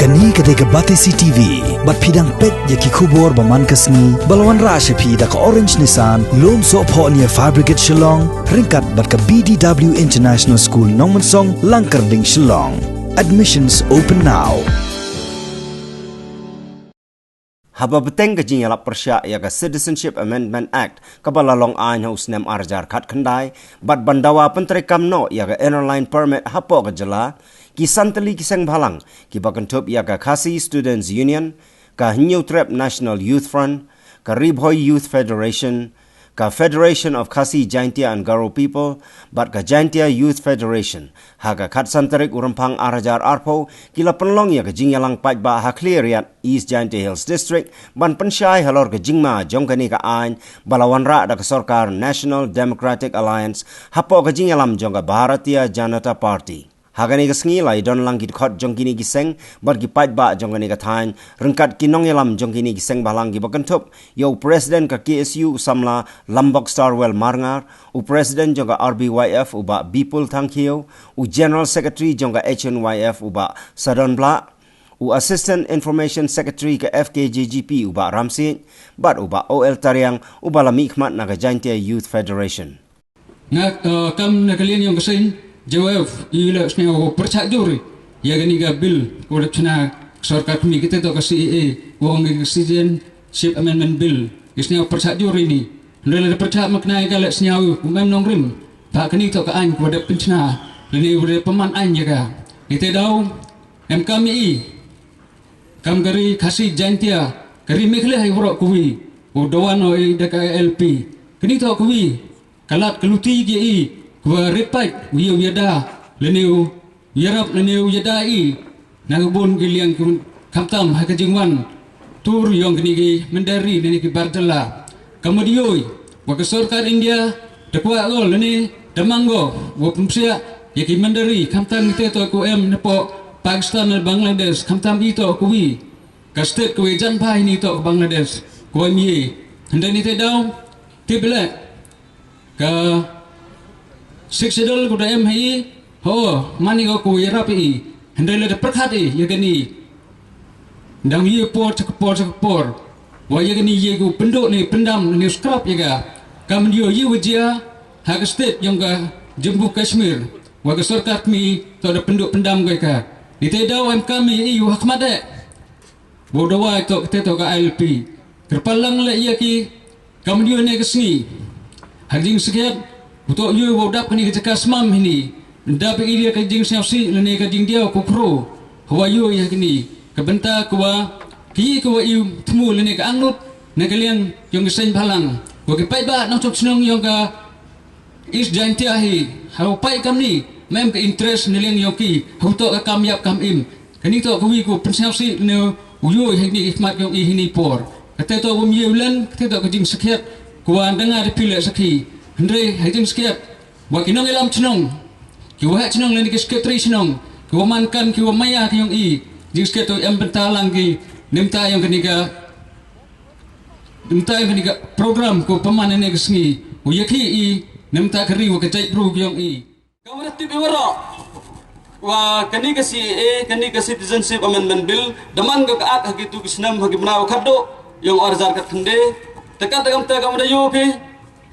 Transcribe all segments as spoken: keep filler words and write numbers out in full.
Kane ka dei ka Batesi T V, bad phi dang peit ïa ki khubor ba man ka sngi, ba la wanrah sha phi da ka Orange Nissan, Lumsohphoh near Fire Brigade Shillong, ryngkat bad ka B D W International School Nongmensong, Langkyrding, Shillong. Admissions open now. Haba bteng ka jingïalap pyrshah ïa ka Citizenship Amendment Act, kaba la long aiñ ha u snem ar hajar khatkhyndai, bad ban dawa pyntreikam noh ïa ka Inner Line Permit hapoh ka jylla, ki san tylli ki seng bhalang, kiba kynthup ïa ka Khasi Students Union, ka Hynñiewtrep National Youth Front, ka Ri Bhoi Youth Federation, ka Federation of Khasi Jaintia and Garo People, bad ka Jaintia Youth Federation, ha ka khatsan tarik u Rymphang ar hajar arphew, ki la pynlong ïa ka jingïalang paidbah ha Khliehriat, East Jaintia Hills District, ban pynshai halor ka jingma jong kane ka aiñ, ba la wanrah da ka sorkar National Democratic Alliance, hapoh ka jingïalam jong ka Bharatiya Janata Party. Ha kane ka sngi la ïadon lang ki dkhot jong kine ki seng, bad ki paidbah jong kane ka thaiñ, ryngkat ki nongïalam jong kine ki seng bhalang kiba kynthup ïa u President ka K S U u samla Lambok Starwell Marngar, u President jong ka R B Y F u Bah Bipul Thangkhiew, u General Secretary jong ka H N Y F u Bah Sadon Blah, u Assistant Information Secretary ka F K J G P u Bah Ramsiej, bad u Bah O L Tariang uba la mihkhmat na ka Jaintia Youth Federation. Nga, eh, kam na ka liang jong ka seng J Y F, i la sngewbha pyrshah jur ïa kane ka bill ka dep shna ka sorkar kmie, kata toh ka C A A, ka ong ka Citizenship Amendment Bill. I sngewbha pyrshah jur ïa ini. Hynrei lada pyrshah ma kane ka la sngew u mem nongrim, ba kane toh ka aiñ ka dep pynshna, lane ka dep pynman aiñ ïa ka. Ite daw em kam ïa i, kam ka ri Khasi Jaintia, ka ri Meghalaya hi baroh kawei, u dawa noh i da ka I L P. Kane toh kawei ka lad ka luti ki i, kaba rit paid u ïa u ïada, lane u ïarap lane u ïada i na ka bun ki liang ki, khamtam ha ka jingwan tur jong kine ki mynder ri lane ki bar jylla. Ka mut ïohi wa ka sorkar India da kwah ko lane da mang ko wa pynpsiah ïa ki mynder ri, khamtam kite toh ko em napoh Pakistan ne Bangladesh, khamtam i toh kawei ka state kawei jan bha ine toh ka Bangladesh, kawei mih. Hynrei ite daw tip leh ka Sixth Schedule ka da em ha i, ho, man i ko ko ïarap i, hynrei lada pyrkhat i ïa kane, dang ïa por cha ka por cha ka por, wa ïa kane ïa ko pynduh ne pyndam ne scrap ïa ka, ka mynjur ïa wa jia ha ka state jong ka Jammu Kashmir, wa ka sorkar kmie toh da pynduh pyndam ko ïa ka. Ite daw em kam ïa i wa ha khmat eh. Wow dawa ito kate toh ka I L P. Kyrpad lang leh ïa ki kam ïoh ne ka sngi. Ha ka jingsngewsih uto ïoh wow dap kane ka jaka smam hini. Dap ïa ka jingsngewsih lane ka jingdiaw ko khro. Hawa ïoh ïa kane ka bynta ka wa ki ka wa ïoh thmu lane ka angnud na ka liang jong ka seng bhalang. Wa ki paidbah nongshong shnong jong ka East Jaintia hi, ha u paid kamni, mem ka interest ne liang jong ki, ha u toh ka kam ïap kam im. Kani toh ka wi ku pynsngewsih ne u ïoh hi ni khmat jong i hi ni por. Kata toh um ïoh len, kata toh ka jingsakhiat, ku wan dang ada pilih sakhi. Hynrei ha jingsakhiat, wa ki nongïalam chnong, ki wa ha chnong ne ki sekretari chnong, ki wa man kan, ki wa maya ki jong i, jingsakhiat toh em bynta lang ki, ne mynta jong kani ka Mynta kani ka program ko pynman ine ka sngi, u ïa ki i, ne mynta ka ri wa ka jaitbru ki jong i. Ka wa tip i waroh wa kani ka C A A, kani ka Citizenship Amendment Bill, da man ka ka ak ha ki tu ki snem ha ki bnai wa khatduh, jong ar hajar khatkhyndai. Te kat da kam te ka wa da ïoh phi,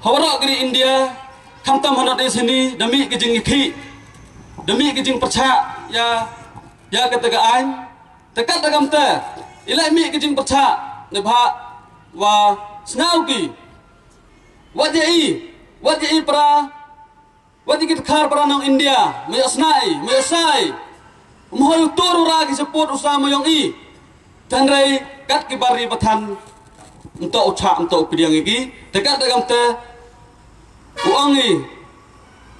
ha waroh ka ri India, khamtam ha North East hini, da mih ka jingïakhih, da mih ka jingpyrshah ïa, ïa kata ka aiñ. Te kat da kam te, i la mih ka jingpyrshah, ne bha, wa sngew ki. Wat ïa i, wat ïa i para, wat ïa ki dkhar para nong India, ma ïoh sngew i, ma ïoh sngew i. Um hoi u tur u ra ki support u sa ma jong i. Tang rei, kat ki bar ri ba than, ym toh u chah, ym toh u pdiang ïa ki. Te kat da kam te, u ong i.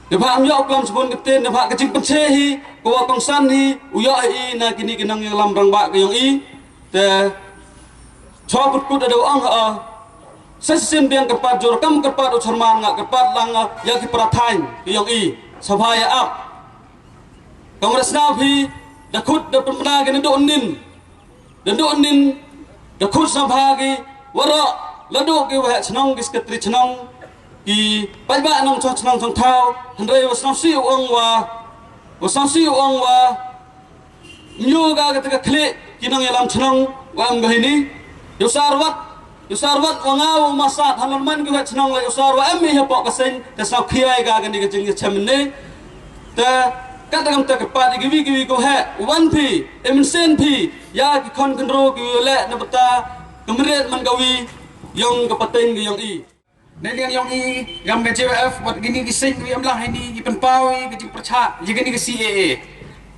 Ne bha ym ïoh klam sbun ka ktien, ne bha ka jingpynche hi, ka wa kongsan hi, u ïoh hi na kini ki nongïalam rangbah ki jong i. Te, chwa kut kut da u ong ha, sa shisien biang kyrpad jur kam kyrpad u chairman nga kyrpad lang, ïa ki para thaiñ ki jong i, sa bha ïa ap. Kam da sngew phi, da khut da pynbna ki naduh nin. Da duh nin, da khut sa bha ki, waroh, la duh ki waheh chnong, ki sekretari chnong, ki paidbah nongchong chnong chong thaw, hynrei wa sngewsih u ong wa, wa sngewsih u ong wa, Nyo ga kata ka khlieh ki nongïalam chnong wa em ga hini. Ïa u Sar Wat, ïa u Sar Wat wa nga wa u Masat, halor man ki wa chnong la ïa u Sar wa em i hapoh ka seng, te sa khiai ga kani ka jingïachem ne. Te kata kam te ka pat ïa kiwi kiwi ko he, wan phi, e mynsiem phi, ïa ki khon khynro ki leh na bata, ka mriat man ka wi, yong ka pateng ka yong i. Nai liang yong i, gam ka J Y F, wat gini ki seng wi em lah ini, i pynpaw i ka jingpyrchah, i gini ka C A A.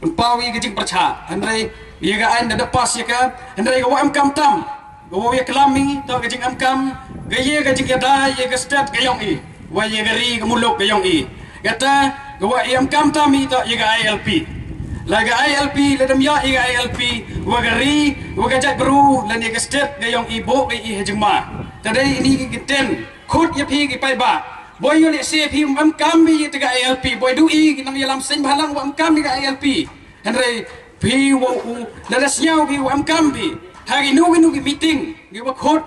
Pynpaw i ka jingpyrchah. Hynrei, i ka ain da da pass i ka, hynrei ka wa em kam tam. Ka wa i klam i, to ka jing em kam, ka i ka jing i da, i ka state ka yong i. Wa i ka ri ka muluk ka yong i. Kata, ka wa i em kam tam i to i ka I L P. La ka I L P, la dam ya i ka I L P, wa ka ri, wa ka jait bru, la ni ka state ka yong i bo ka i ha jingma. Tadei ini ki ten. Khut ïa phi ki paidbah. Boi ïoh lehse phi um em kam bha ïa ka I L P. Boi du i ki nongïalam seng bhalang wa em kam ïa ka I L P. Hynrei phi wa u lada sñiaw phi wa em kam phi. Ha ki nu ki nu ki meeting ki wa khut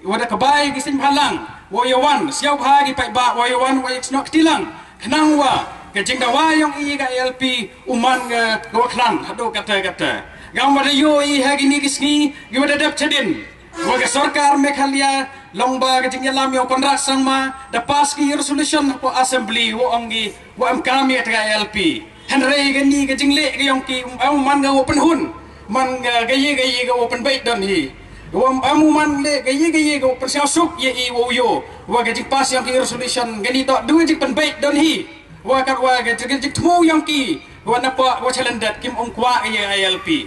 wa da ka bai ki seng bhalang. Wa ïa wan sñiaw bha ki paidbah wa ïa wan wa ïa sñiaw kti lang. Khnang wa ka jingdawa yong i ka I L P u man ka wa khlan haduh kata kata. Gam wa da ïoh i ha ki ni ki sngi ki wa da dep chadin. Wa ka sorkar Meghalaya long ba ka jingïalam ïa u Conrad Sangma da pass ki resolution hapoh assembly wa ong ki wa em kam ïa ka I L P. Hynrei ka ni ka jingleh ka yong ki um em man ka wa pynhun man ka ka ye ka ye ka wa pynbeit don hi. Wa em man le ka ye ka ye ka wa pynsiaw suk ïa i wa u ïoh wa ka jingpass yong ki resolution ka ni to du jingpynbeit don hi. Wa kat wa ka jing jingthmu yong ki wa na pa wa chalendar kim ong kwah ka ye I L P.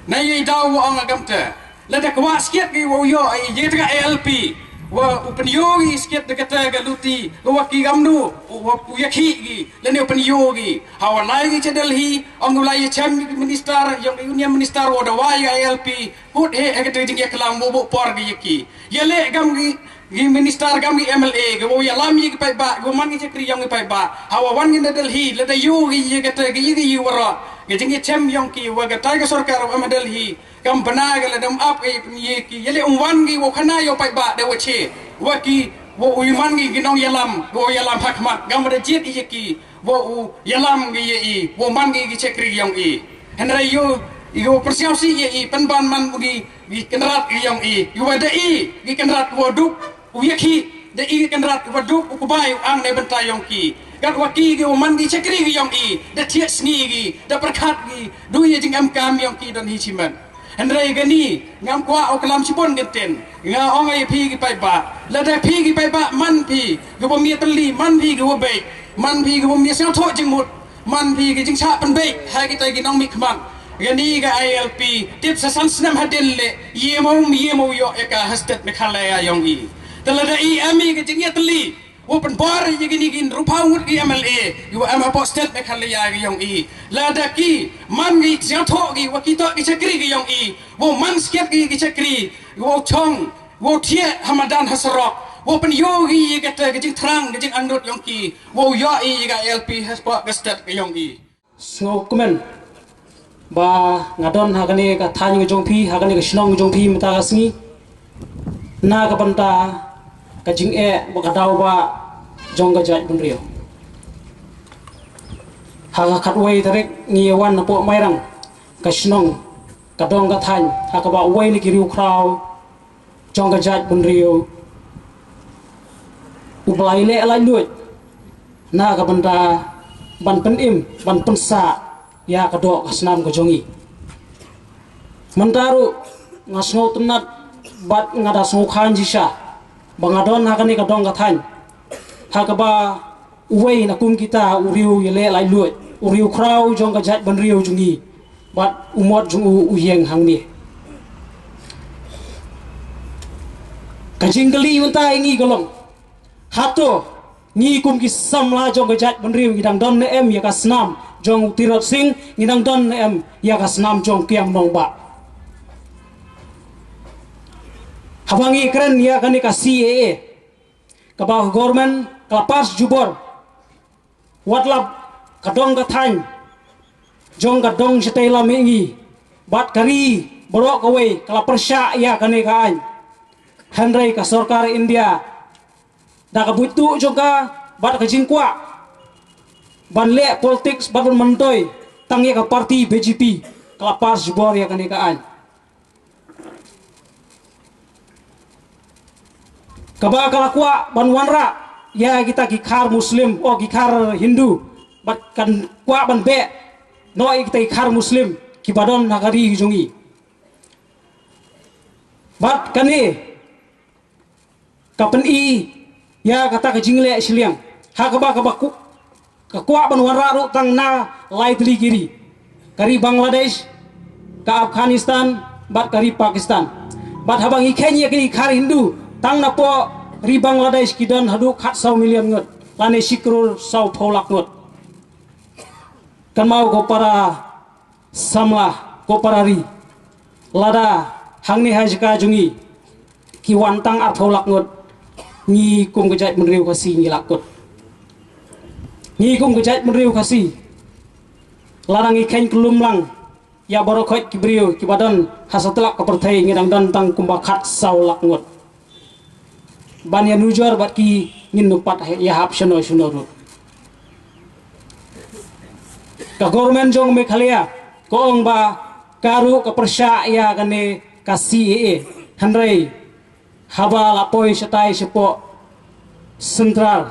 Na ye daw wa ong agam te. Lada kwah skit ki wa u ïoh i ye ta ka I L P. Wa u pynïoh ki skit da kata ka luti. Wa ki gamnu. Wa u ïa ki ki. Lane u pynïoh ki. Ha wa lai ki cha Delhi. Ong u lai ïa chem ki minister. Yong union minister wa da wa ïa I L P. Kut he he kata jing ïa klam wa bu por ki ïa ki. Ïa le gam ki. Ki minister gam ki M L A. Ki wa ïa lam ïa ki paidbah. Ki wa man ki chakri yong ki paidbah. Ha wa wan ki na Delhi. Lada ïoh ki ïa kata ki ïa ki ïa wa ra. Ki jing ïa chem yong ki. Wa kata ka sorkar wa ma Delhi. Kam bana ka la dam ap ka ïa ki ïa le um wan ki wa khana ïa u paidbah de wa che wa ki wa u man ki ki nong ïalam wa ïalam hakmat gam da jied ïa ki wa u ïalam ki ïa i wa man ki ki chakri yong i. Hynrei ïa i wa pyrsiaw si ïa i pynban man ki ki kynrad ki yong i i wa da i ki kynrad wa duk u ïa ki da i ki kynrad wa duk u kubai u ang ne bynta yong ki. Kat wa ki ki wa man ki chakri ki yong i da thiah sngi ki da pyrkhat ki du ïa jingem kam yong ki don hi chimen. Hynrei kani ngam kwah u klam shibun kynten. Nga ong ïa phi ki paidbah. Lada phi ki paidbah man phi ki bym ïa tylli man phi ki wa beit man phi ki bym ïa sngewthuh jingmut man phi ki jingshah pynbeit ha kita ki nongmihkhmat. Kani ka I L P tip sa san snem hadien le ïa mo ïa mo ïoh ïa ka ha state Meghalaya yong i. Te lada i em i ki jingïatylli Wa pynbor ïa kini ki hynriewphew ngut ki M L A, ki wa em hapoh state Meghalaya ki yong i. Lada ki man ki sngewthuh ki wa ki toh ki chakri ki yong i. Wa man skhet ki ki chakri, wa chong, wa thiah ha madan ha surok. Wa pynïoh ki ïa kata ka jingthrang ka jingangnud yong ki. Wa ïoh i ïa ka I L P hapoh ka state ka yong i. Sngewkmen ba nga don ha kane ka thaiñ ka jong phi, ha kane ka shnong ka jong phi mynta ka sngi, na ka bynta ka jingeh bad ka daw ba jong ka jaitbynriew. Ha ka khatwei tarik ngi ïa wan hapoh Mairang, ka shnong, ka dong ka thaiñ ha kaba uwei na ki riewkhraw jong ka jaitbynriew uba ïaleh laitluid na ka bynta ban pynim ban pynsah ïa ka doh ka snam ka jong i. Mynta ruh nga sngewtynnat bad nga da sngewkhan shisha ba nga don ha kane ka dong ka thaiñ ha kaba uwei na kum kita u riew ïaleh laitluid, u riewkhraw jong ka jaitbynriew jong i bad u mot jong u u ïeng hangne. Ka jingkylli mynta ïa ngi ka long, hato ngi kum ki samla jong ka jaitbynriew ngi dang don ne em ïa ka snam jong u Tirot Sing, ngi dang don ne em ïa ka snam jong Kiang Nangbah? Haba ngi kren ïa kane ka C A A kaba ka government ka la pass jubor, wat la ka dong ka thaiñ jong ka dong shatei lam ïa ngi bad ka ri baroh kawei ka la pyrshah ïa kane ka aiñ. Hynrei ka sorkar India da ka buit tuh jong ka bad ka jingkwah ban leh politics bad ban myntoi tang ïa ka party B J P. ka la pass jubor ïa kane ka aiñ. Kaba ka la kwah ban wanrah ïa kita ki khar Muslim, o ki khar Hindu, bad kan kwah ban beh noh ïa kita ki khar Muslim kiba don ha ka ri jong ngi. Bad kane ka pyni ïa kata ka jingleh shiliang ha kaba kaba ku, ka kwah ban wanrah ruh tang na lai tylli ki ri, ka ri Bangladesh, ka Afghanistan, bad ka ri Pakistan. Bad haba ngi kheiñ ïa kine ki khar Hindu, tang napoh ri Bangladesh ki don haduh khatsaw million ngut, lane shi klur sawphew lak ngut. Kynmaw ko para samla, ko para ri, lada hangne ha jaka jong ngi ki wan tang arphew lak ngut, ngi kum ka jaitbynriew Khasi ngi la kut. Ngi kum ka jaitbynriew Khasi, lada ngi kheiñ kyllum lang ïa baroh khoit ki briew kiba don ha satlak ka pyrthei, ngi dang don tang kumba khatsaw lak ngut. Ban ïa nujor bad ki, ngin nym pat ïahap shano shano ruh. Ka government jong Meghalaya ka ong ba ka ruh ka pyrshah ïa kane ka C A A. Hynrei haba la poi shatai shapoh Central,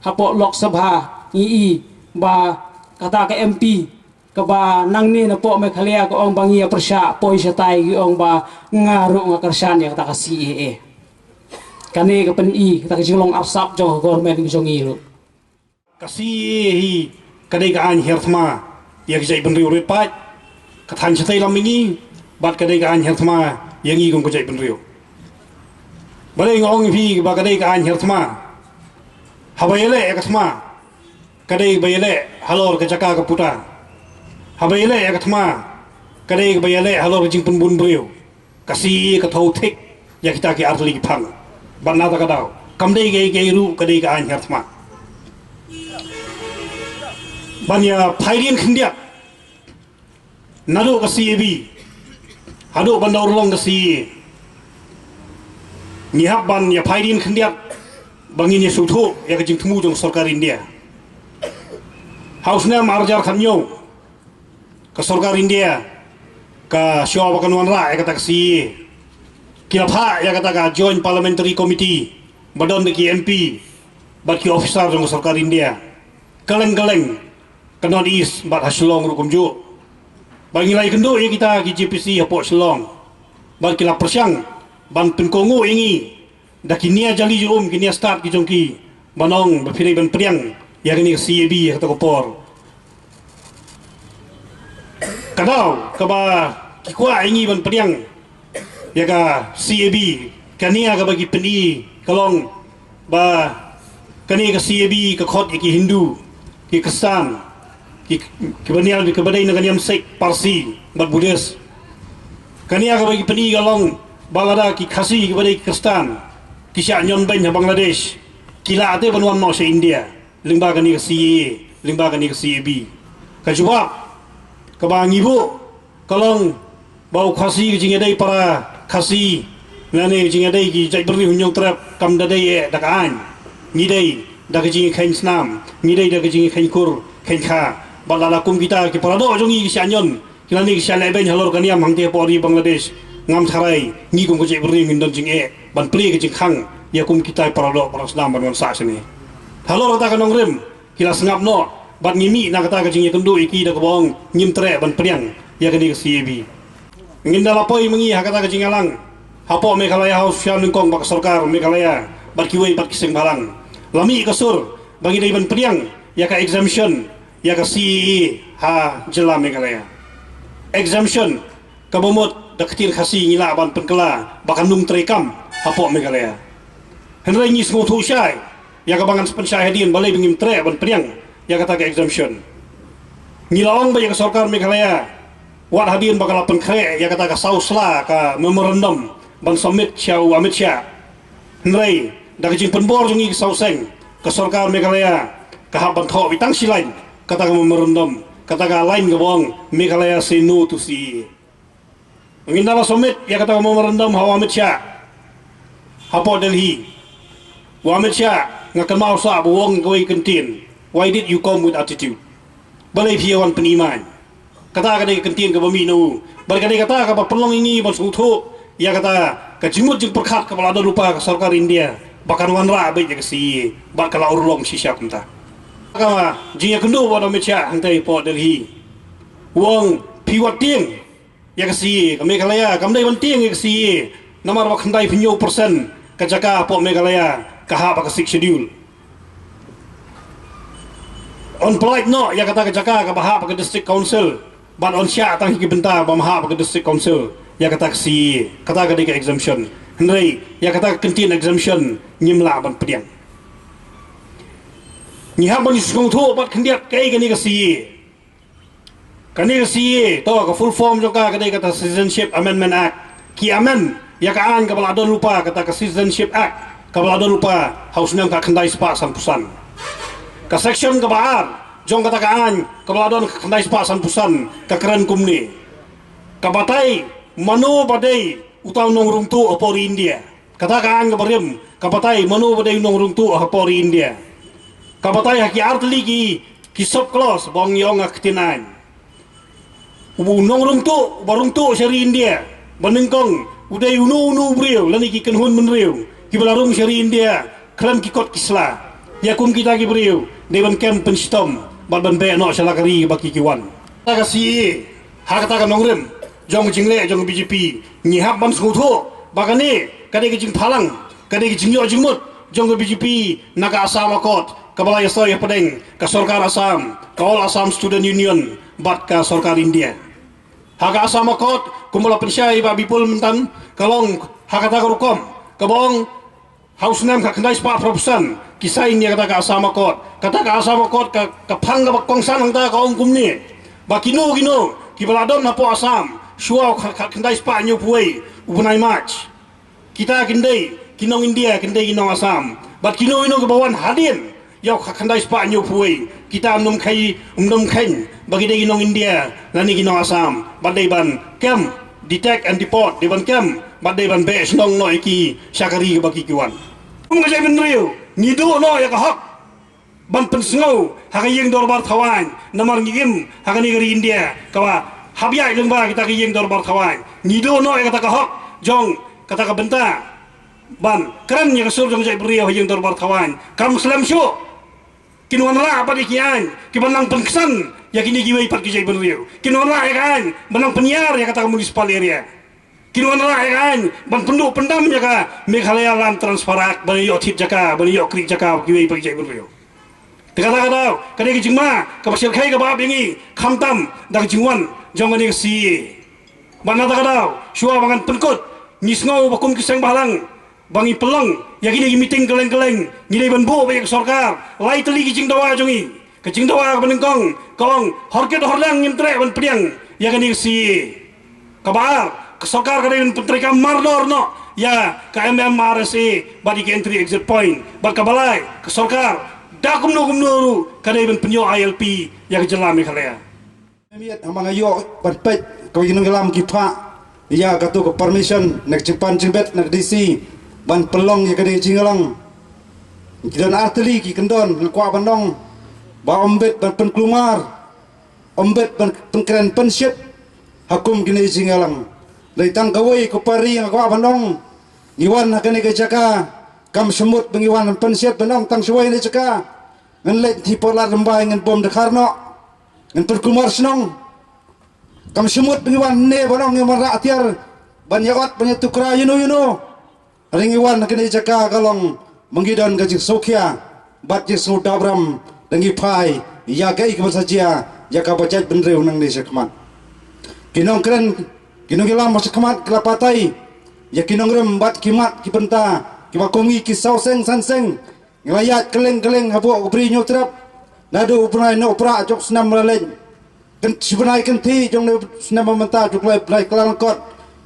hapoh Lok Sabha, ngi i ba kata ka M P kaba nangne napoh Meghalaya ka ong ba ngi ïa pyrshah, poi shatai ki ong ba nga ruh nga kyrshan ïa kata ka C A A. Kane ka pyni kata ka jinglong arsap jong ka government jong ngi ruh. Ka C A A hi ka dei ka aiñ hiar thma ïa ka jaitbynriew rit paid, ka thaiñ shatei lam ïa ngi, bad ka dei ka aiñ hiar thma ïa ngi kum ka jaitbynriew. Balei nga ong ïa phi ba ka dei ka aiñ hiar thma? Haba ïaleh ïa ka thma, ka dei ba ïaleh halor ka jaka ka puta. Haba ïaleh ïa ka thma, ka dei ba ïaleh halor ka jingpynbun briew. Ka C A A ka thew thik ïa kita ki artylli ki phang. Bad na kata ka daw, kam dei kaei kaei ruh, ka dei ka aiñ hiar thma. Ban ïa phaidien khyndiat naduh ka C A B haduh ban da urlong ka C A A, ngi hap ban ïa phaidien khyndiat ba ngin ïa sngewthuh ïa ka jingthmu jong ka sorkar India. Ha u snem ar hajar khathynñiew, ka sorkar India ka shu ong ba kan wanrah ïa kata ka C A A. Ki la phah ïa kata ka Joint Parliamentary Committee ba don da ki M P bad ki officer jong ka sorkar India. Kylleng kylleng ka North East bad ha Shillong ruh kumjuh. Bad ngi la ïakynduh ïa kita ki J P C hapoh Shillong, bad ki la pyrshang ban pynkohnguh ïa ngi da ki nia jali jong um, ki nia stad ki jong ki, ban ong ba phi dei ban pdiang ïa kane ka C A B ha kata ka por. Ka daw kaba ki kwah ïa ngi ban pdiang ïa ka C A B, ka nia kaba ki pyni ka long ba kane ka C A B ka khot ïa ki Hindu, ki Khristan, ki, kiba nia, kiba dei na ka niam Sikh, Parsi bad Buddhist. Ka nia kaba ki pyni ka long ba lada ki Khasi kiba dei ki Khristan ki shah ñion beiñ ha Bangladesh, ki lah te ban wan noh sha India lyngba kane ka C A A, lyngba kane ka C A B. Ka jubab kaba ngi buh ka long ba u Khasi, ka jingïadei para Khasi lane ka jingïadei ki jaitbynriew Hynñiewtrep kam da dei eh da ka aiñ. Ngi dei da ka jingïakheiñ snam, ngi dei da ka jingïakheiñ kur kheiñ kha. Bad lada kum kita ki paradoh jong ngi ki shah ñion, ki lane ki shah lehbeiñ halor ka niam hangtei hapoh ri Bangladesh, ngam tharai ngi kum ka jaitbynriew ngin don jingeh ban plie ka jingkhang ïa kum kita ki paradoh para snam ban wan sah shane. Halor kata ka nongrim ki la sngap noh bad ngi mih na kata ka jingïakynduh ïa ki da kaba ong ngim treh ban pdiang ïa kane ka C A B. Ngin da la poi ma ngi ha kata ka jingïalang hapoh Meghalaya House sha nyngkong bad ka sorkar Meghalaya bad kiwei pat ki seng bhalang. La mih ka sur ba ngi dei ban pdiang ïa ka exemption ïa ka C A A ha jylla Meghalaya. Exemption kaba mut da ka ktien Khasi ngi lah ban pynkylla ba ka nongtrei kam hapoh Meghalaya. Hynrei ngi sngewthuh shai ïa kaba ngan sa pynshai hadien balei ba ngim treh ban pdiang ïa kata ka exemption. Ngi la ong ba ïa ka sorkar Meghalaya, wat hadien ba ka la pynkhreh ïa kata ka saw sla ka memorandum ban submit sha u Amit Shah. Hynrei da ka jingpynbor jong ngi ka saw seng, ka sorkar Meghalaya ka hap ban thoh beit tang shi lain kata ka memorandum, kata ka lain kaba ong Meghalaya say no to C A A. Ngin da la submit ïa kata ka memorandum ha u Amit Shah hapoh Delhi. U Amit Shah, nga kynmaw sah ba u ong kawei ka ktien, "Why did you come with attitude?" Balei phi ïa wan pyni ma aiñ? Kata ka dei ka kyntien kaba mih na u. Bad ka dei kata kaba pynlong ïa ngi ban sngewthuh ïa kata ka jingmut jingpyrkhat kaba la don lypa ka sorkar India ba kan wanrah beit ïa ka C A A bad ka la urlong shisha kumta. Ka jingïakynduh bad u Amit Shah hangtai hapoh Delhi, u ong phi wat tieng ïa ka C A A. Ka Meghalaya kam dei ban tieng ïa ka C A A namar ba khyndai phew percent ka jaka hapoh Meghalaya ka hap ha ka Sixth Schedule. Yn pyllait noh ïa kata ka jaka kaba hap ha ka District Council bad yn shah tang hi ki bynta bym hap ha ka District Council ïa kata ka C A A. Kata ka dei ka exemption. Hynrei ïa kata ka kyntien exemption ngim lah ban pdiang. Ngi hap ban sngewthuh bad khyndiat kaei kane ka C A A. Kane ka C A A to ka full form jong ka ka dei kata Citizenship Amendment Act. Ki amend ïa ka aiñ kaba la don lypa kata ka Citizenship Act kaba la don lypa ha u snem khatkhyndai spah sanphew san. Ka section kaba ar jong kata ka aiñ kaba la don khatkhyndai spah sanphew san ka kren kumne: Ka batai mano ba dei uta u nongrung tuh hapoh ri India. Kata ka aiñ kaba rim ka batai mano ba dei u nongrung tuh hapoh ri India. Ka batai ha ki artylli ki, ki sub clause ba ong, ïa ong ha ka ktien aiñ. U nongrung tuh uba rung tuh sha ri India ba nyngkong u dei uno uno u briew lane ki kynhun bynriew kiba la rung sha ri India khlem ki kot ki sla. Ïa kum kita ki briew dei ban kem pynshitom bad ban beh noh sha la ka ri ba ki ki wan. Kata ka C A A ha kata ka nongrim jong ka jingleh jong ka B J P ngi hap ban sngewthuh ba kane ka dei ka jingphalang, ka dei ka jingïoh jingmut jong ka B J P na ka Assam Accord kaba la ïasoi hapdeng ka sorkar Assam, ka All Assam Student Union bad ka sorkar India. Ha ka Assam Accord kumba la pynshai ba Bipul mynta ka long ha kata ka rukom kaba ong ha u snem khatkhyndai spah phraphew san ki sign ïa kata ka Assam Accord. Kata ka Assam Accord ka, ka phang kaba kongsan hangta ka ong kumne ba kino kino kiba la don hapoh Assam shuwa u kha-, khatkhyndai spah hynñiewphew wei u bnai March, kita kin dei ki nong India, kin dei ki nong Assam. Bad kino kino kiba wan hadien ïa u khatkhyndai spah hynñiewphew wei, kita ym nym kheiñ, ym nym kheiñ ba ki dei ki nong India lane ki nong Assam. Bad dei ban kem, detect and deport, dei ban kem bad dei ban beh shnong noh ïa ki sha ka ri kaba ki ki wan. Kum ka jaitbynriew ngi duh noh ïa ka hok ban pynsngew ha ka ïing dorbar thaw aiñ namar ngi im ha kane ka ri India kaba hap ïaid lyngba kita ka ïing dorbar thaw aiñ. Ngi duh noh ïa kata ka hok jong kata ka bynta ban kren ïa ka sur jong ka jaitbynriew ha ïing dorbar thaw aiñ. Kam slem shuh kin wanrah pat ïa ki aiñ kiban nang pynksan ïa kine kiwei pat ki jaitbynriew. Kin wanrah ïa ka aiñ ban nang pynïar ïa kata ka municipal area. Kin wanrah ïa ka aiñ ban pynduh pyndam ïa ka Meghalaya Land Transfer Act ban ïoh thied jaka, ban ïoh kyrïh jaka kiwei pat ki jaitbynriew. Te kata ka daw ka dei ka jingma kaba shyrkhei kaba ap ïa ngi khamtam da ka jingwan jong kane ka C A A. Bad na kata ka daw shuwa ba ngan pynkut, ngi sngew ba kum ki seng bhalang ba ngi pynlong ïa kine ki meeting kylleng kylleng ngi dei ban buh ba ïa ka sorkar lai tylli ki jingdawa jong ngi. Ka jingdawa kaba nyngkong ka ong hor kit hor lang ngim treh ban pdiang ïa kane ka C A A. Kaba ar, ka sorkar ka dei ban pyntreikam mardor noh ïa ka M M R S A bad ïa ka entry exit point. Bad kaba lai, ka sorkar da kumno kumno ruh ka dei ban pynïoh I L P ïa ka jylla Meghalaya. Miet haba nga ïoh ban peit ka, ki nongïalam ki phah ïa kato ka permission na ka jingpan jingbit na ka D C ban pynlong ïa ka dei jingïalang. Ki don artylli ki kyndon nga kwah ban ong ba ym bit ban pynkulmar, ym bit ban pynkren pynshit ha kum kine jingïalang. Dei tang kawei ka pari nga kwah ban ong, ngi wan ha kane ka jaka kam shym mut ba ngi wan ban pynshit ban ong tang shawei ne jaka. Ngan leit hi por lad rymbai ngan bom dkhar noh, ngan pynkulmar shnong. Kam shym mut ba ngi wan ne ban ong ngi wanrah atiar ban ïa ot ban ïa tukra ïano ïano. Hynrei ngi wan ha kane jaka ka long ba ngi don ka jingsngewkhia bad jingsngewdap ram da ngi phai ïa kaei kaba sa jia ïa kaba jaitbynriew nangne shakhmat. Ki nongkren, ki nongïalam ba shakhmat ki la batai ïa ki nongrim bad ki mat ki bynta kiba kum ngi ki saw seng san seng. Ngi la ïaid kylleng kylleng hapoh ka Bri Hynñiewtrep naduh u bnai Nohprah jong u snem ba la leit. Kyn-, shi bnai kynthih jong u snem ba mynta jong u bnai Kyllalyngkot.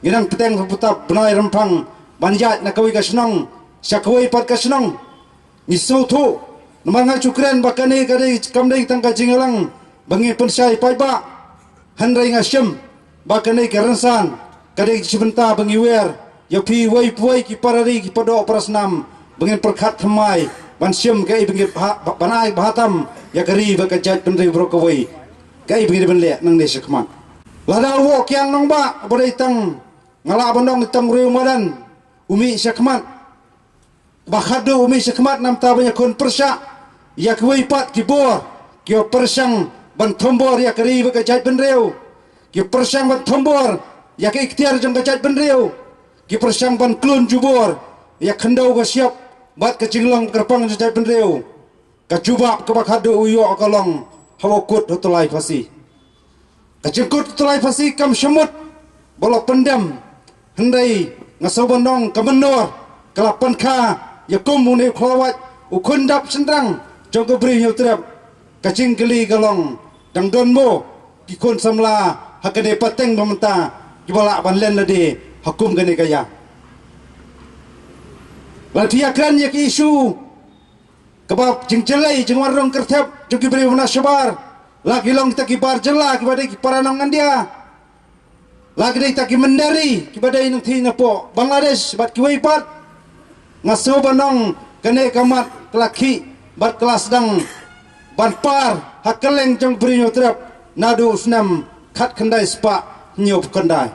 Ngi nang bteng hapoh u bnai Rymphang ban ïaid na kawei ka shnong sha kawei pat ka shnong. Ngi sngewthuh namar nga ju kren ba kane ka dei kam dei tang ka jingïalang ba ngi pynshai paidbah. Hynrei nga shem ba kane ka rynsan ka dei ka bynta ba ngi wer ïa phi wei pa wei ki para ri ki para doh para snam ba ngin pyrkhat thymmai ban shem kaei ba ngi bha-, ban ai bha tam ïa ka ri bad ka jaitbynriew baroh kawei. Kaei ba ngi dei ban leh nangne shakhmat? Lada u Woh Kiang Nangbah, ba dei tang, nga lah ban ong, tang u riew madan, u mih shakhmat, ba khadduh u mih shakhmat, namar ba ngi khun pyrshah ïa kiwei pat ki bor kiba pyrshang ban thombor ïa ka ri bad ka jaitbynriew, kiba pyrshang ban thombor ïa ka iktiar jong ka jaitbynriew, kiba pyrshang ban klun jubor ïa ka khyndew ka shyiap bad ka jinglong kyrpang jong ka jaitbynriew. Ka jubab kaba khadduh u ïoh ka long haba u kut ha u tyllai phasi. Ka jingkut ha u tyllai phasi kam shym mut ba la pyndem, hynrei nga sngew ban ong ka mynnor ka la pynkha ïa kum une u khlawait, u khun dap shynrang jong ka Bri Hynñiewtrep. Ka jingkylli ka long, dang don mo ki khun samla ha kane ka pateng ba mynta kiba lah ban len lade ha kum kane ka ïa? Lada phi ïakren ïa ki issue kaba jingjyllei, jingwan rung kyrthep jong ki briew na shabar, la ki long kita ki bar jylla kiba dei ki para nongIndia, la ki dei kita ki mynder ri kiba dei nangtei napoh Bangladesh bad kiwei pat. Nga sngew ban ong kane ka mat ka la khih bad ka la sdang ban par ha kylleng jong Bri Hynñiewtrep naduh u snem khatkhyndai spah hynñiewphew khyndai.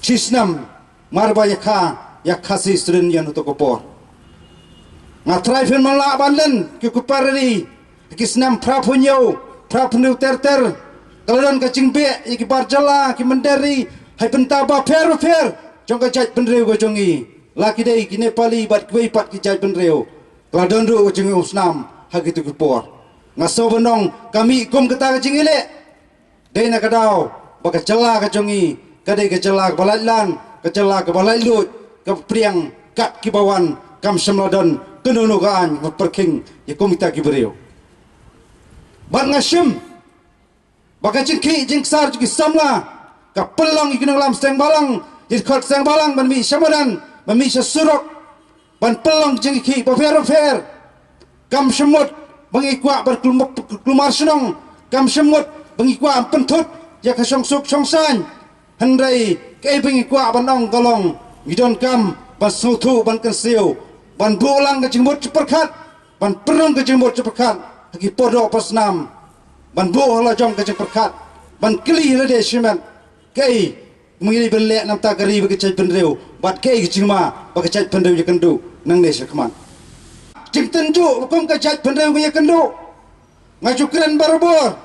Shi snem mar ba ïa ka, ïa ka Khasi Student Union ha kato ka por. Nga trai phin man lah ban len ki kuper ri ha ki snem phraphew hynñiew, phraphew hynñiew ter ter. Ka la don ka jingbeh ïa ki bar jylla, ki mynder ri ha ki bynta bapher bapher jong ka jaitbynriew ka jong ngi, la ki dei ki Nepali bad kiwei pat ki jaitbynriew. Ka la don ruh ka jingïasam ha kito ki por. Nga sngew ban ong ka mih kum kata ka jingïaleh. Dei na ka daw ba ka jylla ka jong ngi ka dei ka jylla kaba laitlang, ka jylla kaba laitluid, kaba pdiang kat kiba wan, kam shym la don kano kano ka aiñ ba pyrkhing ïa kum kita ki briew. Bad nga shim ba ka jingkhih jingksar jong ki samla ka pynlong ïa ki nongïalam seng balang, ïa ki khot seng balang ban mih sha madan, ban mih sha surok, ban pynlong jingkhih bapher bapher. Kam shym mut ba ngi kwah ban kulm-, kulmar shnong, kam shym mut ba ngi kwah ban pynthut ïa ka shongsuk shongsaiñ. Hynrei kaei ba ngi kwah ban ong ka long, ngi donkam ban sngewthuh, ban kynsiew, ban buh lang ka jingmut jingpyrkhat, ban pynrung ka jingmut jingpyrkhat ha ki por doh por snam, ban buh ha la jong ka jingpyrkhat, ban kylli ha lade shimet, kaei ba ngi dei ban leh namar ka ri bad ka jaitbynriew, bad kaei ka jingma ba ka jaitbynriew ïakynduh nangne shakhmat. Jingtynjuh ba kum ka jaitbynriew ka ïakynduh. Nga ju kren barabor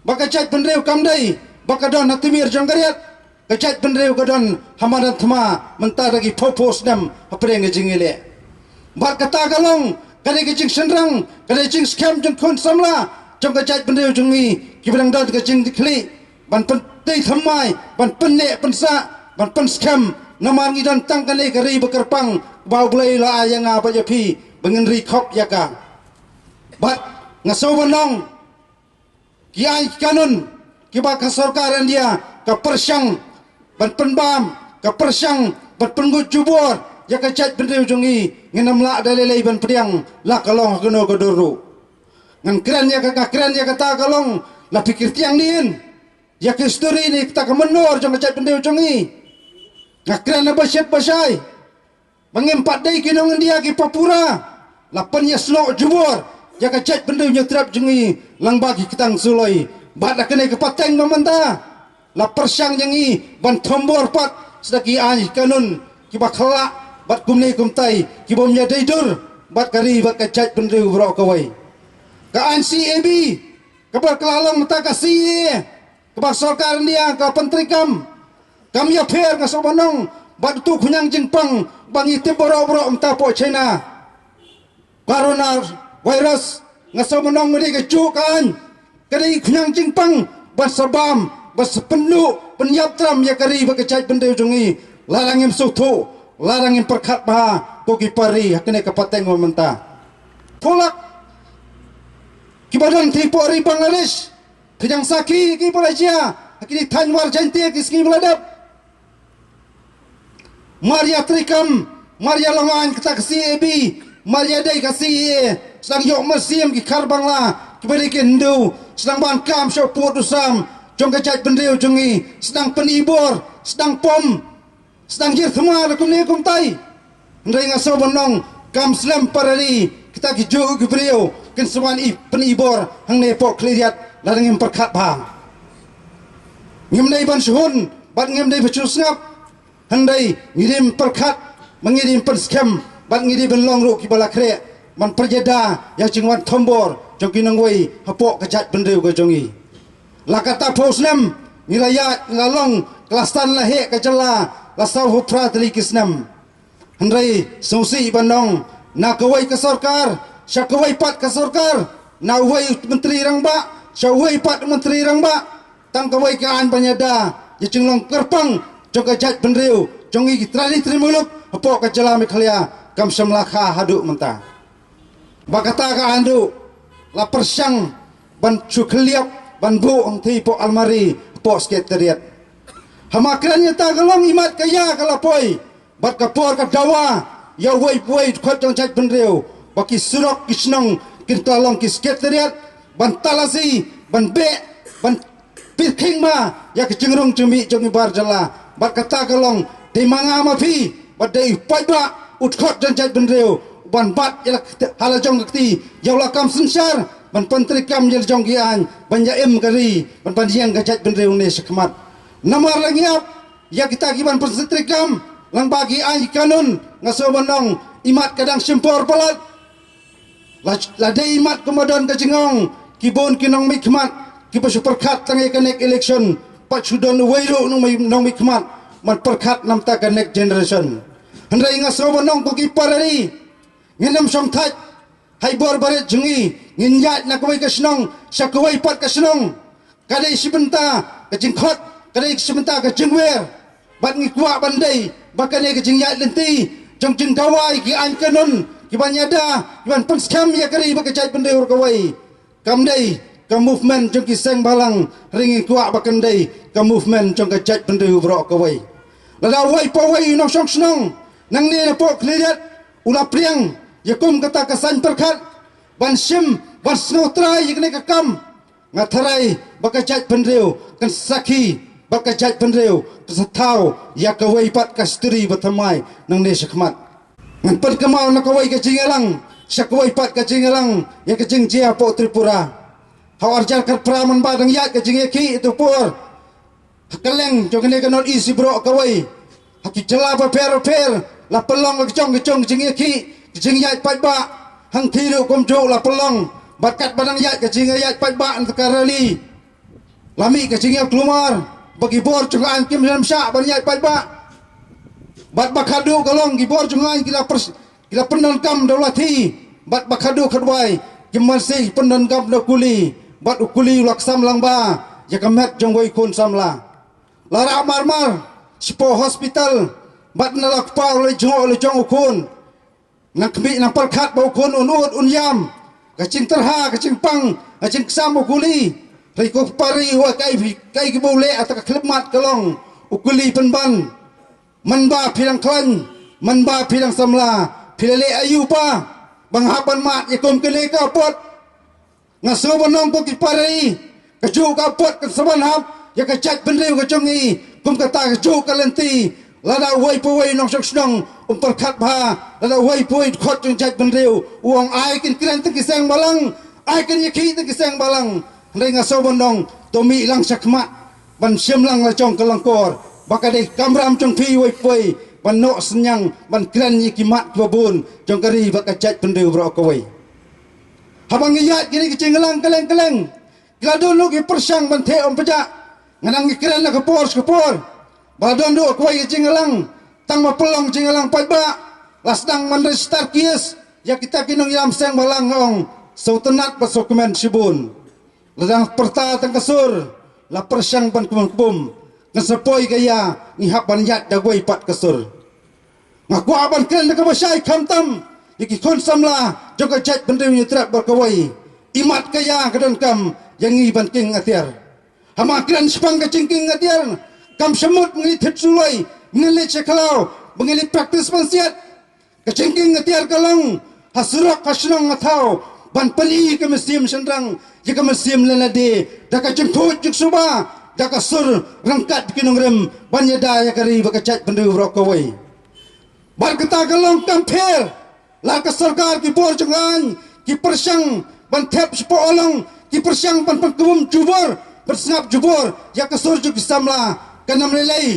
ba ka jaitbynriew kam dei ba ka don ha tmier jong ka riat. Ka jaitbynriew ka don ha madan thma mynta da ki phew phew snem hapdeng ka jingïaleh. Bad kata ka long ka dei ka jingshynrang, ka dei jingskhem jong khun samla jong ka jaitbynriew jong ngi kiba dang don ka jingkhlieh ban pyntei thymmai, ban pynneh pynsah, ban pynskhem, namar ngi don tang kane ka ri ba kyrpang ba U Blei u la ai ïa nga bad ïa phi ba ngin ri khop ïa ka. Bad nga sngew ban ong ki aiñ ki kanun kiba ka sorkar India ka pyrshang ban pynbam, ka pyrshang ban pyngut jubor ïa ka jaitbynriew jong ngi, ngin ym lah da lei lei ban pdiang la ka long ha kano ka dur ruh. Ngan kren ïa ka, nga kren ïa kata ka long, la phi kyrtiang ne em ïa ka histori ne kata ka mynnor jong ka jaitbynriew jong ngi? Nga kren ha ba shit ba shai ba ngim pat dei ki nong India kiba pura. La pynïasnoh jubor ïa ka jaitbynriew Hynñiewtrep jong ngi lyngba ki ktang suloi. Bad ha kane ka pateng ba mynta la pyrshang ïa ngi ban thombor pat sha ki aiñ ki kanun kiba khyllah bad kumne kumtai, kibym ïadei dur bad ka ri bad ka jaitbynriew baroh kawei. Ka aiñ C A B kaba ka la long mynta ka C A A kaba sorkar India ka la pyntreikam, kam ïapher, nga sngew ban ong, bad utu u khñiang jingpang ba ngi tip baroh baroh mynta hapoh China. Corona virus, nga sngew ban ong, ma dei kajuh ka aiñ, ka dei u khñiang jingpang ban sa bam, ban sa pynduh, pynïap tram ïa ka ri bad ka jaitbynriew jong ngi. Lada ngim sngewthuh, lada ngim pyrkhat bha, ko ki para ri, ha kane ka pateng ba mynta, pulak kiba don ha ri Bangladesh, ki dang sakhi kiba la jia ha kine ki thaiñ War Jaiñtia ki sngi ba la dep. Mar ïatreikam, mar ïa long aiñ kata ka C A B, mar ïadei ka C A A, sdang ïoh mynsiem ki khar Bangla kiba dei ki Hindu, sdang ban kam sha u pud u sam jong ka jaitbynriew jong ngi, sdang pynibor, sdang pom, sdang jir thma da kumne kumtai. Hynrei nga sngew ban ong, kam slem para ri kita kijuh ki briew kin sa wan i pynibor hangne hapoh Khliehriat Lada ngim pyrkhat bha, ngim dei ban shu hun bad ngim dei ban shu sngap. Hynrei ngi dei ban pyrkhat, ma ngi dei ban pynskhem bad ngi dei ban long ruh kiba la khreh ban pyrjada ïa ka jingwan thombor jong ki nongwei hapoh ka jaitbynriew ka jong ngi. La katta phew snem ngi la ïaid, ngi la long ka la san la heh ka jylla la saw phew phra tylli ki snem. Hynrei sngewsih ban ong, na kawei ka sorkar sha kawei pat ka sorkar, na uwei u myntri rangbah sha uwei pat u myntri rangbah, tang kawei ka aiñ ban ïada ïa ka jinglong kyrpang jong ka jaitbynriew jong ngi ki trai trai muluk hapoh ka jylla Meghalaya kam shym la kha haduh mynta. Ba kata ka aiñ ruh la pyrshang ban shu khylliap ban buh hangtei hapoh almari hapoh Secretariat. Ha ma kren ïa kata ka long, imat ka ïa ka la poi bad ka por ka dawa ïa uwei pa uwei u dkhot jong jaitbynriew ba ki surok ki shnong kin kylla long ki Secretariat ban talasi, ban beh, ban pyrkhing ma ïa ka jingrung jingmih jong ngi bar jylla. Bad kata ka long, dei ma nga ma phi bad dei u paidbah u dkhot jong jaitbynriew ban bat ïa la, ha la jong ka kti ïa u lakam synshar ban pyntreikam ïa la jong ki aiñ ban ïa im ka ri, ban ban ïeng ka jaitbynriew ne shakhmat. Namar la ngi ap ïa kita ki ban pyntreikam lang ba ki aiñ ki kanun, nga sngew ban ong, imat ka dang shim por palat. La, la dei imat kumba don ka jingong, ki bun ki nongmihkhmat kiba shu pyrkhat tang ïa ka next election, pat shu don uwei ruh u nongmih, nongmihkhmat ban pyrkhat namar ka next generation. Hynrei nga sngew ban ong ko ki para ri, ngin ym shong thait. Hei bor barit jong ngi, ngin ïaid na kawei ka shnong sha kawei pat ka shnong. Ka dei shi bynta ka jingkhot, ka dei shi bynta ka jingwer. Bad ngi kwah ban dei ba kane ka jingïaid lynti jong jingdawa ïa ki aiñ kanun, ki ban ïada, ki ban pynskhem ïa ka ri bad ka jaitbynriew ruh kawei, kam dei ka movement jong ki seng bhalang, hynrei ngi kwah ba kan dei ka movement jong ka jaitbynriew baroh kawei. Lada uwei pa uwei u nongshong shnong nangne napoh Khliehriat u la pdiang ïa kum kata ka saiñ pyrkhat ban shim, ban sngewtrai ïa kane ka kam, nga tharai ba ka jaitbynriew kan sakhi, ba ka jaitbynriew kan sa thaw ïa kawei pat ka history ba thymmai nangne shakhmat. Ngan pynkynmaw na kawei ka jingïalang sha kawei pat ka jingïalang ïa ka jingjia hapoh Tripura. Ha u ar hajar khatphra, man ba dang ïaid ka jingïakhih ïa uto u por, ha kylleng jong kane ka North East baroh kawei, ha ki jylla bapher bapher, la pynlong la ka jong ka jong ka jingïakhih, ka jingïaid paidbah. Hangtei ruh kumjuh la pynlong, bad katba dang ïaid ka jingïaid paidbah na ka rally, la mih ka jingïaklumar ba ki bor jong ka aiñ kim shym shah ban ïaid paidbah. Bad ba khadduh ka long, ki bor jong ka aiñ ki la pyrs-, ki la pyndonkam da u lathi. Bad ba khadduh khatwai, kim banse pyndonkam da u kuli. Bad u kuli u la ksam lang ba ïa ka met jong uwei u khun samla. La rah marmar shapoh hospital, bad na la kpa u la jngoh la jong u khun. Nang khmih nang pyrkhat ba u khun un ud un ïam. Ka jingtyrha, ka jingpang, ka jingksam u kuli. Hynrei ko para ri, u kaei, kaei kaba u leh, ata ka khyllipmat ka long, u kuli pynban, man ba phi dang khlaiñ, man ba phi dang samla, phi la leh aïu pa ba nga hap ban mad ïa kum kane ka apot? Nga sngew ban ong ko ki para ri, kajuh ka apot kan sa ban hap ïa ka jaitbynriew ka jong ngi kum kata kajuh ka lynti. Lada uwei pa uwei u nongshong shnong um pyrkhat bha, lada uwei pa uwei u dkhot jong jaitbynriew u ong ai kin kren tang ki seng balang, ai kin ïakhih tang ki seng balang. Hynrei nga sngew ban ong, to mih lang shakhmat ban shim lang la jong ka lyngkor ba ka dei ka kamram jong phi uwei pa uwei ban noh synñiang ban kren ïa ki mat kiba bun jong ka ri bad ka jaitbynriew baroh kawei. Haba ngi ïaid kine ki jingïalang kylleng kylleng, ki la don ruh ki pyrshang ban theh ym pjah. Nga nang ngi kren la ka por sha ka por ba la don ruh kawei ka jingïalang, tang ba pynlong jingïalang paidbah, la sdang ban register case ïa kita ki nongïalam seng balang, nga ong, sngewtynnat bad sngewkmen shibun. La dang pyrta tang ka sur, la pyrshang ban kbum kbum. Ngan sa poi ka ïa, ngi hap ban ïaid da kawei pat ka sur. Nga kwah ban kren da kaba shai khamtam ïa ki khun samla jong ka jaitbynriew Hynñiewtrep baroh kawei. Imat ka ïa ka donkam ïa ngi ban king atiar. Haba kren shaphang ka jingking atiar, kam shu mut ba ngi thied suloi, ba ngi leit sha khlaw, ba ngi leit practice ban siat. Ka jingking atiar ka long ha surok, ha shnong, ha thaw, ban pyni ka mynsiem shynrang ïa ka mynsiem lynti da ka jingkhuid jingsuba, da ka sur ryngkat ki nongrim ban ïada ïa ka ri bad ka jaitbynriew baroh kawei. Bad kata ka long kam pher, la ka sorkar, ki bor jong ka aiñ ki pyrshang ban thep shapoh Awlong, Ki pyrshang ban pynkhum jubor, pynsngap jubor ïa ka sur jong ki samla, kan ym lei lei.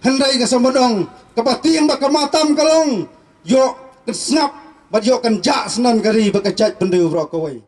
Hynrei nga sngewbha ban ong, kaba tieng bad kaba tam ka long, ïoh kan sngap bad ïoh kan jah syndon ka ri bad ka jaitbynriew baroh kawei.